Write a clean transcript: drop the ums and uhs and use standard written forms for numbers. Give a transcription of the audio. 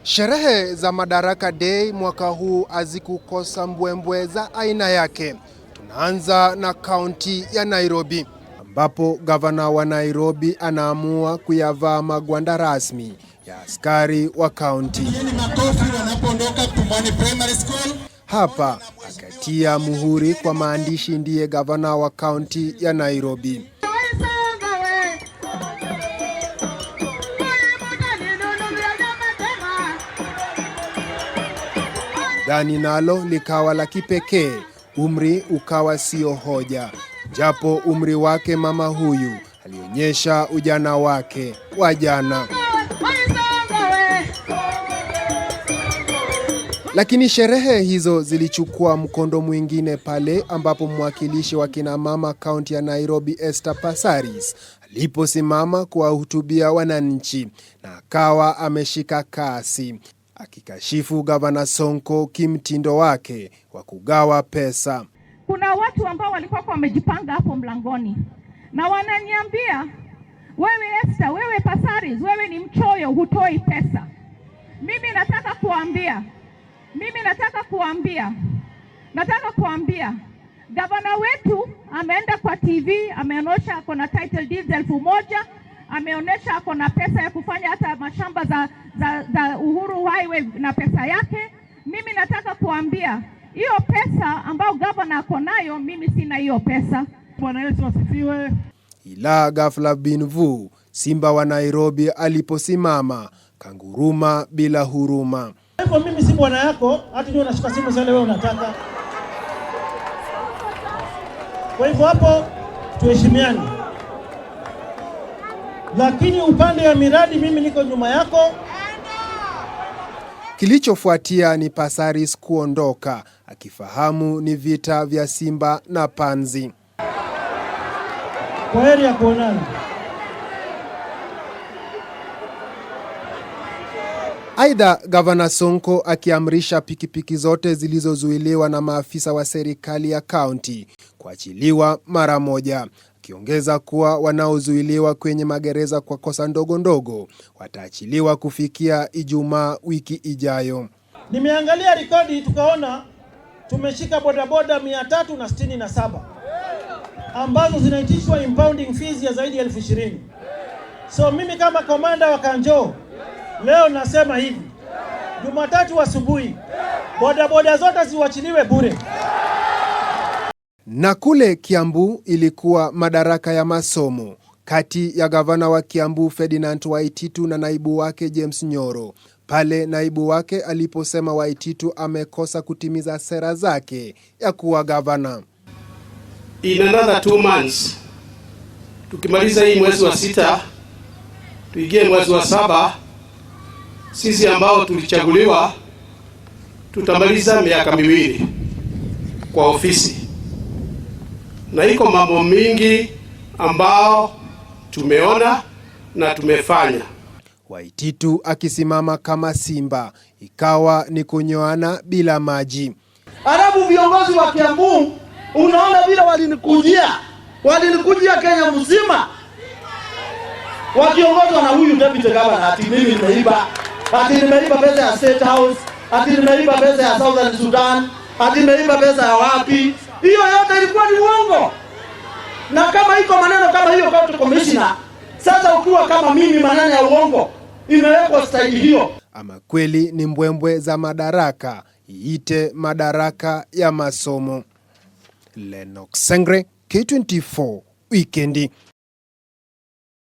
Sherehe za Madaraka Day mwaka huu hazikukosa mbwembwe za aina yake. Tunaanza na kaunti ya Nairobi ambapo gavana wa Nairobi anaamua kuyavaa magwanda rasmi ya askari wa kaunti. Hapa akatia muhuri kwa maandishi ndiye gavana wa kaunti ya Nairobi. Gani nalo likawa la kipekee, umri ukawa sio hoja, japo umri wake mama huyu alionyesha ujana wake wa jana. Lakini sherehe hizo zilichukua mkondo mwingine pale ambapo mwakilishi wa kina mama kaunti ya Nairobi Esther Passaris aliposimama kuwahutubia wananchi na akawa ameshika kasi akikashifu Gavana Sonko kimtindo wake wa kugawa pesa. Kuna watu ambao walikuwa wamejipanga hapo mlangoni na wananiambia, wewe Esther, wewe Passaris, wewe ni mchoyo, hutoi pesa. Mimi nataka kuambia gavana wetu ameenda kwa TV, ameonyesha ako na title deeds 1000, ameonyesha ako na pesa ya kufanya hata mashamba za Uhuru Highway na pesa yake. Mimi nataka kuambia hiyo pesa ambayo gavana ako nayo, mimi sina hiyo pesa. Bwana Yesu asifiwe. Ila ghafla bin vu, simba wa Nairobi aliposimama kanguruma bila huruma. Hivyo mimi si bwana yako, hata ndio unashika simu zile wewe unataka. Kwa hivyo hapo tuheshimiane, lakini upande ya miradi mimi niko nyuma yako. Kilichofuatia ni Passaris kuondoka akifahamu ni vita vya simba na panzi. Kwa heri ya kuonana. Aidha, Gavana Sonko akiamrisha pikipiki zote zilizozuiliwa na maafisa wa serikali ya kaunti kuachiliwa mara moja, akiongeza kuwa wanaozuiliwa kwenye magereza kwa kosa ndogo ndogo wataachiliwa kufikia Ijumaa wiki ijayo. Nimeangalia rekodi tukaona tumeshika bodaboda 367 ambazo zinaitishwa impounding fees ya zaidi ya 20,000. So mimi kama komanda wa Kanjo leo nasema hivi, Jumatatu asubuhi bodaboda zote ziwachiliwe bure. Na kule Kiambu ilikuwa madaraka ya masomo kati ya gavana wa Kiambu Ferdinand Waititu na naibu wake James Nyoro, pale naibu wake aliposema Waititu amekosa kutimiza sera zake ya kuwa gavana. In another 2 months, tukimaliza hii mwezi wa 6 tuingie mwezi wa 7, sisi ambao tulichaguliwa tutamaliza miaka 2 kwa ofisi, na iko mambo mingi ambao tumeona na tumefanya. Waititu akisimama kama simba, ikawa ni kunyoana bila maji. Alafu viongozi wa Kiambu unaona vile walinikujia Kenya mzima wakiongozwa na huyu deputy governor, ati mimi nimeiba, ati nimeiba pesa ya State House, ati nimeiba pesa ya Southern Sudan, ati nimeiba pesa ya wapi. Hiyo yote ilikuwa ni uongo. Na kama iko maneno kama hiyo county commissioner, sasa ukiwa kama mimi maneno ya uongo imewekwa staili hiyo. Ama kweli ni mbwembwe za madaraka, iite madaraka ya masomo. Lennox Sengre, K24 Wikendi.